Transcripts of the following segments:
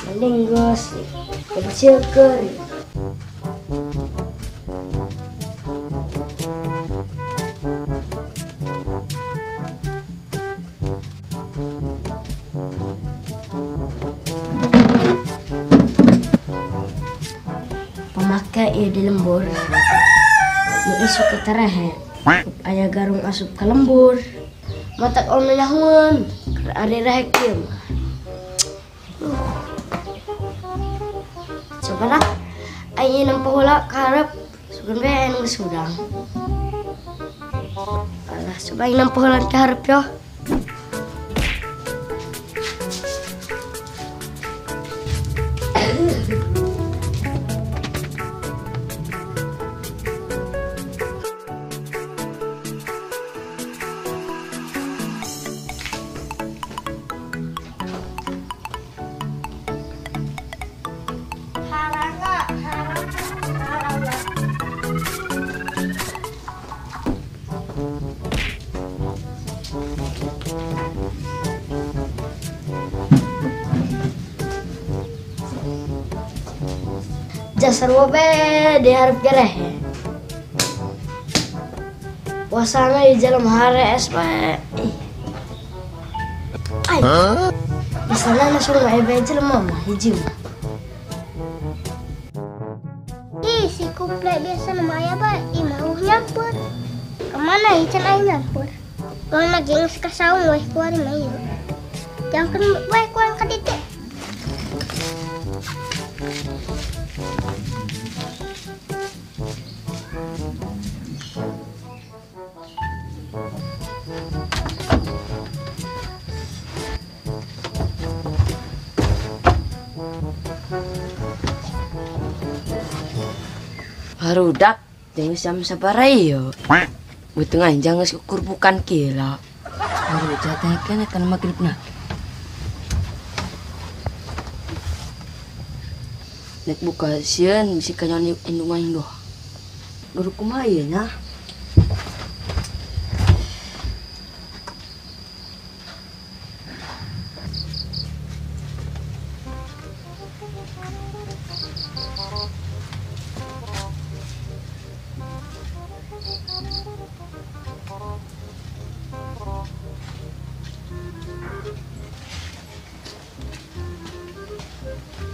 Mending geus kecil keri. Pemakai ieu di lembur. Nu isuk ke terehe. Aya garung asup ka lembur. Matak ono nyahueun keur ari rehek ieu mah. Coba lah, aing nempo heula ka hareup, sugan we anu geus hudang. Alah, coba aing nempo heula ka hareup yo. Jasar wabe di harap gereh. Puasana di jalan hare es bae. Ay. Misalnya langsung ebe jelema mah hiji mah. Ih, si kuplek biasa nama aya bae, ih mau nyampur. Kemana ieu can aing nyampur? Gong lagi geus ka saung weh kuari mah ieu. Jangkeun wae kuang ka ditu. Barudak jeung jam sabaraha ieu? Beuteung anjang geus kukurbukan kila. Baru jatah keneh kana magribna. Nek buka sieun bisi kanyon indung aing doh. Guru kumaha ieu nya?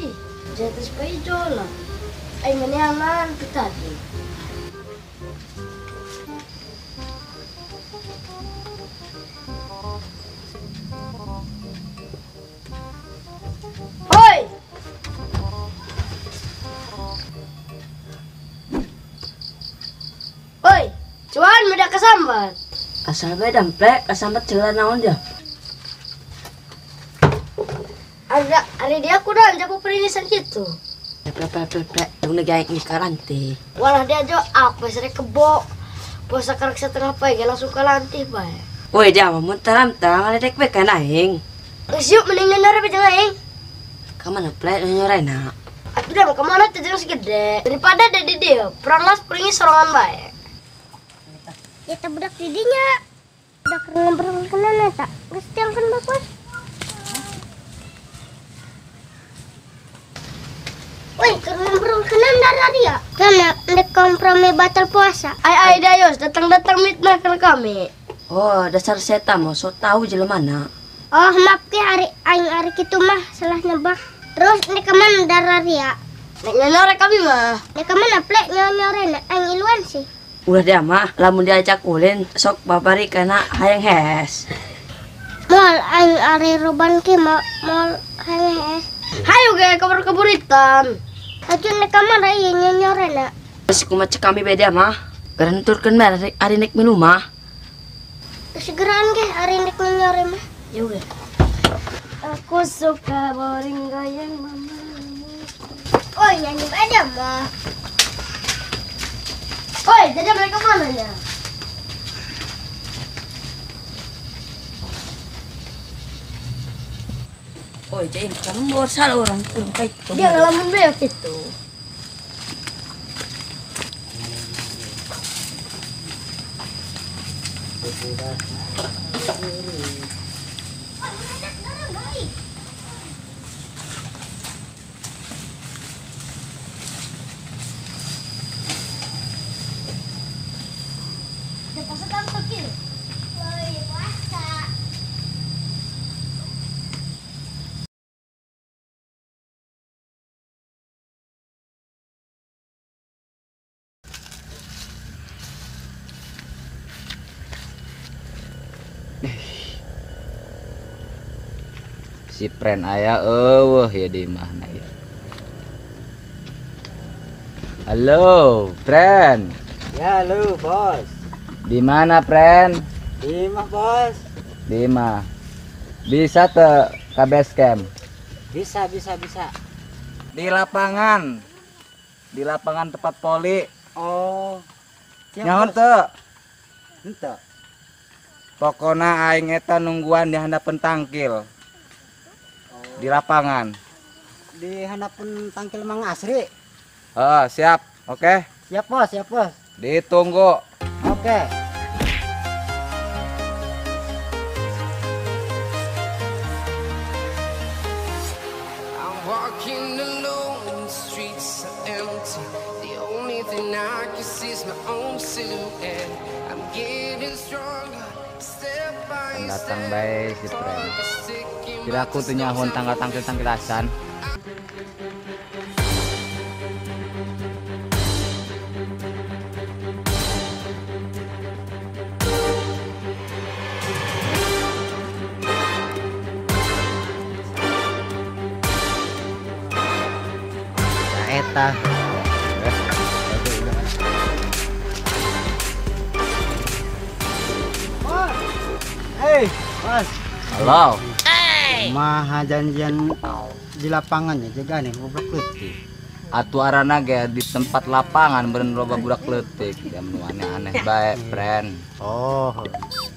Ih, jatuh sepeda lah. Aing meneangan ke tadi. Hoi! Hoi, cuan mudah kesambat. Asal bae damplek, kasambat jalan naon dia. Ada, hari dia kurang jago perinisan gitu. Plek plek plek plek, dong nega aing karanti. Walah dia jo apa sere kebo. Puasa karek setengah pagi langsung kalanti bae. Woi dia mah mun taram-taram ledek we kana aing. Geus yuk mending nyore jeung aing. Ka mana plek nyorena? Atuh Atuh dah kemana teh jeung segede. Daripada ada di dieu, peranglas puringi sorongan bae. Ya teh budak di dinya. Budak ngobrol kenana eta. Geus tiangkeun bagus. Woi, keur ngobrol kenana dari ya? Kana ndek kompromi batal puasa. Ai ai dayos datang-datang mitnah ke kami. Oh, dasar setan mah so tahu jelema mana. Oh, maaf ke ari aing ari kitu mah salah nebak. Terus nek kemana darah ria? Nek nyonyore kami mah. Nek kemana plek nyonyore aing iluan sih. Ulah dia mah lamun diajak ulin sok babari kana hayang hes. Moal aing ari roban ke moal hayang hes. Hayu ge kabur-kaburitan. Atuh nek kamana ieu nyonyore na? Geus kumaha cek kami beda mah. Gerenturkeun bae ari nek minum mah. Kesegeraan ge ari nek nyonyore mah. Yuk ge. Aku suka boring goyang mama. Oh, nyanyi ada mah. Oi, jadi mereka mana ya? Oi, jadi kamu bawa salah orang kayak itu. Dia ngalamin beak itu. Si pren aya eueuh ya di mana ya. Halo, pren. Ya, halo, bos. Di mana, pren? Di imah, bos. Di imah. Bisa te ke base camp? Bisa, bisa, bisa. Di lapangan. Di lapangan tempat poli. Oh. Nyaho teu? Henteu. Pokona aing eta nungguan di handapeun tangkil. Di lapangan. Di handapeun tangkil Mang Asri. Oh, siap. Oke. Siap, bos, siap, bos. Ditunggu. Oke. I'm walking alone, the streets are empty. The only thing I can see is my own silhouette. I'm getting stronger, step by Datang step. bae si pren. Kira aku tuh nyahun tanggal tangkil-tangkil asan. Nah, eta. Hei, bos. Halo. Maha janjian di lapangan ya juga nih goblok leutik. Atuh arana ge di tempat lapangan beureun loba budak leutik. Dia nu aneh-aneh bae, pren. Oh,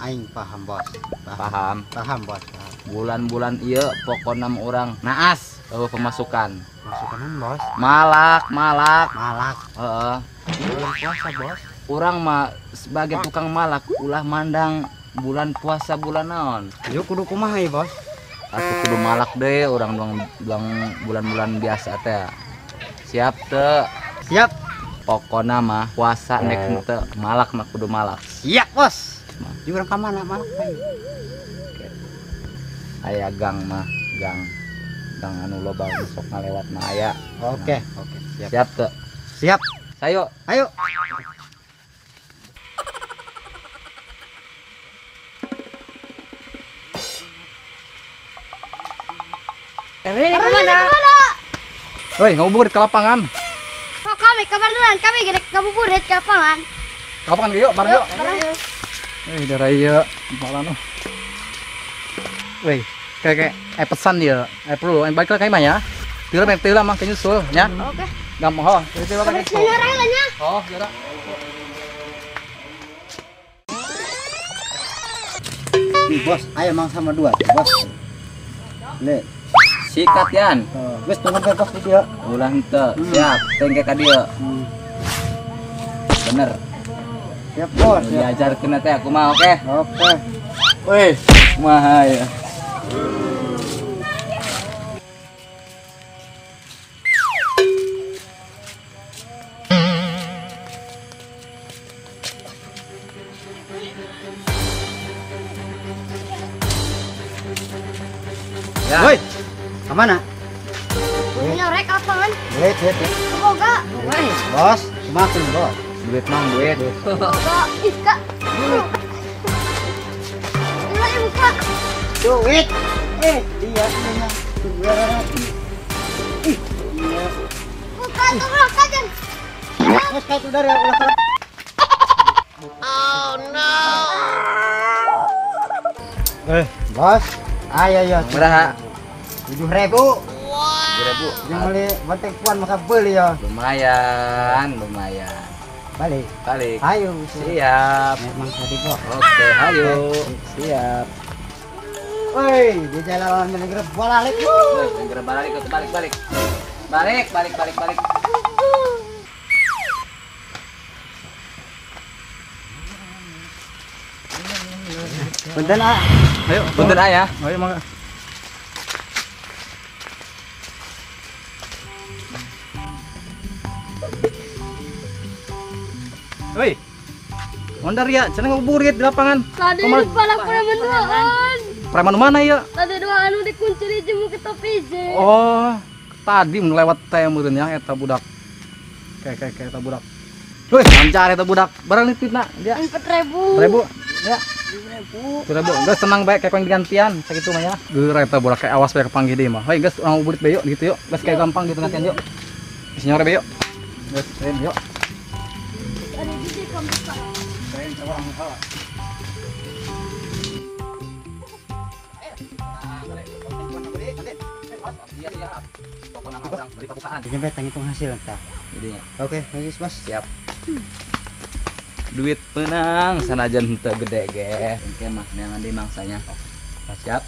aing paham, bos. Paham. Paham, bos. Paham. Bulan-bulan ieu pokona mah urang naas eueuh pemasukan. Masukan, bos. Malak, malak. Malak. Heeh. Bulan puasa, bos. Urang mah sebagai tukang malak ulah mandang bulan puasa bulan naon. Yuk kudu kumaha ieu, bos? Atuh kudu malak deh orang doang bulan-bulan biasa teh. Siap teu? Siap. Pokona mah puasa nek henteu malak mah kudu malak. Siap, bos. Di urang ka mana malak bae? Aya gang mah, gang. Gang anu loba sok ngalewat mah aya. Oke, oke, siap. Siap teu? Siap. Sayo. Ayo. Ini kemana? Woi, ngabuburit ke lapangan. Kok kami kabardulan kami gede ngabuburit ke lapangan. Ke lapangan yuk, bareng yuk. Eh, darah ieu, malah noh. Woi, kayak pesan dia. Perlu, balik lah kayak mah ya. Teu lah mah nyusul nya. Oke. Gampang ho, teu lah nyusul. Oh, geura. Nih, bos, ayo mang sama dua, bos. Nih. Sikat Yan. Geus tunggu bebas di dieu. Ulah henteu. Siap, tengke ka dieu. Bener. Siap bos. Diajarkeun teh aku mah oke. Oke. Weh, kumaha ya. Ya. Woi, kemana? Nyorek lapangan. Duit, duit. Boga. Bos, makan bos. Duit mang duit. Boga, ih kak. Duit buka. Duit. Dia punya. Ih, iya. Buka tuh ulah kajen. Bos, kayak udah ya ulah. Oh no. Bos. Ayo ayo. Berapa? 7.000. Wow. 7.000. Yang beli bonteng puan maka beli ya. Lumayan, lumayan. Balik. Balik. Ayo. Siap. Memang tadi bos. Oke, ayo. Siap. Woi, di jalan negeri balik. Negeri balik, balik, balik. Balik, balik, balik, balik. Punten ah. Ayo, punten ah ya. Ayo mangga. Woi. Ondar ya, cenah ngabuburit di lapangan. Tadi palak preman duaan. Preman mana ya? Tadi dua anu dikunci di jemu ke topi je. Oh, tadi lewat teh meureun ya eta budak. Kayak eta budak. Woi, lancar eta budak. Barang nitipna dia. 4.000. 4.000. Ya. 7.000. 7.000. Geus tenang bae kayak gantian sakitu mah ya. Geura eta budak kayak awas bae kepanggih deui mah. Heuy geus urang ngabuburit bae yuk gitu yuk. Geus kayak gampang gitu gantian yuk. Geus nyore bae yuk. Geus yuk. Nyampe tanggung hasil entah. Oke, bagus bos. Siap. Duit menang sanajan henteu gede ge. Engke mah neangan deui mangsanya. Siap.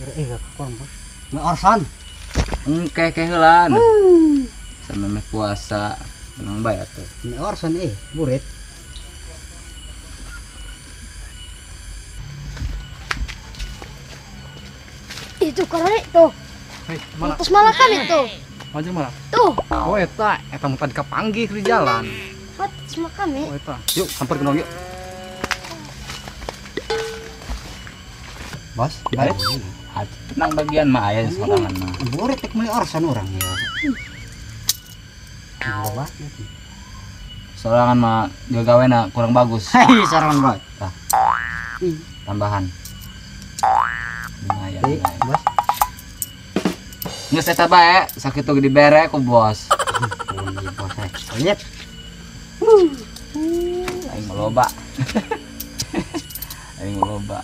Gak kurang bos. Orson. Engke ke heulan. Samemeh puasa tenang bae atuh. Orson burit. Itu karena itu. Hei, mana? Terus malah kan itu. Maju mana? Tuh. Oh, eta, eta mun tadi kapanggih di jalan. Terus makan kami. Oh, eta. Yuk, samper ke yuk. Bos, balik. Tenang bagian mah aya sorangan mah. Burit tek meuli orson urang ya. Sorangan mah gagawena kurang bagus. Hei, sorangan bae. Tah. Tambahan. Lumayan. Bos. Geus eta bae, sakitu dibere ku bos. Lihat. Aing loba. Aing loba.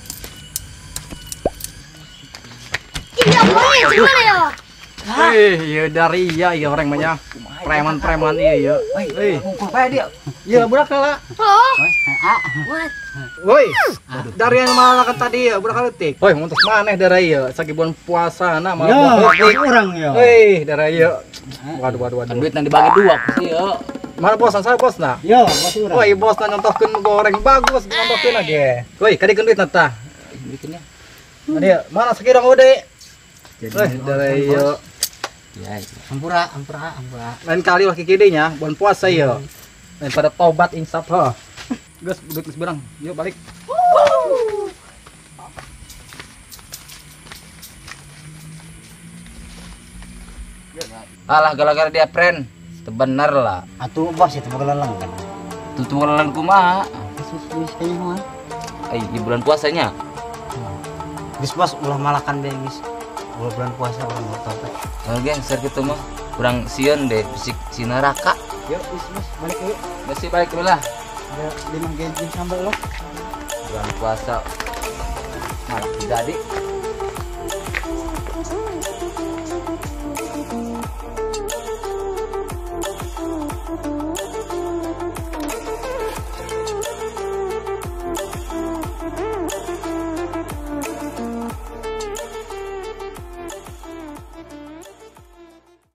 Iya, boleh gimana ya? Iya dari iya iya orang banyak. Preman-preman iya iya. Hei, ngumpul bae dia. Iya budak lah. Oh. Woi, dari yang malah kan tadi ya, budak leutik. Woi, mun tos maneh dari ieu, sagi bulan puasa na malah urang ya. Woi, dari ieu. Waduh waduh waduh. Duit nanti dibagi dua ku sih ieu. Mana bos saya bos na? Yo, bos urang. Woi, bos na nyontohkeun goreng bagus, nyontohkeun lagi. Woi, kadikeun duit na tah. Bikinnya. Dia mana sakira udah. Woi, dari ieu. Ya, ampura, ampura, ampura. Lain kali lah kiki nya, bulan puasa ieu. Lain pada tobat insaf ha. Geus, duit geus berang. Yuk balik. Alah gara-gara dia friend. Itu bener lah. Atuh bos itu boga leleng kan. Tuh leleng kumaha? Geus kayaknya mah. Di bulan puasanya. Geus bos ulah malakan bae geus. Ulah bulan puasa urang mau tobat. Oke, ser kitu mah. Urang sieun deh bisik si neraka. Yuk, geus bos balik yuk. Geus balik dulu lah. Ada 5 genjing sambal loh. Bulan puasa malah jadi.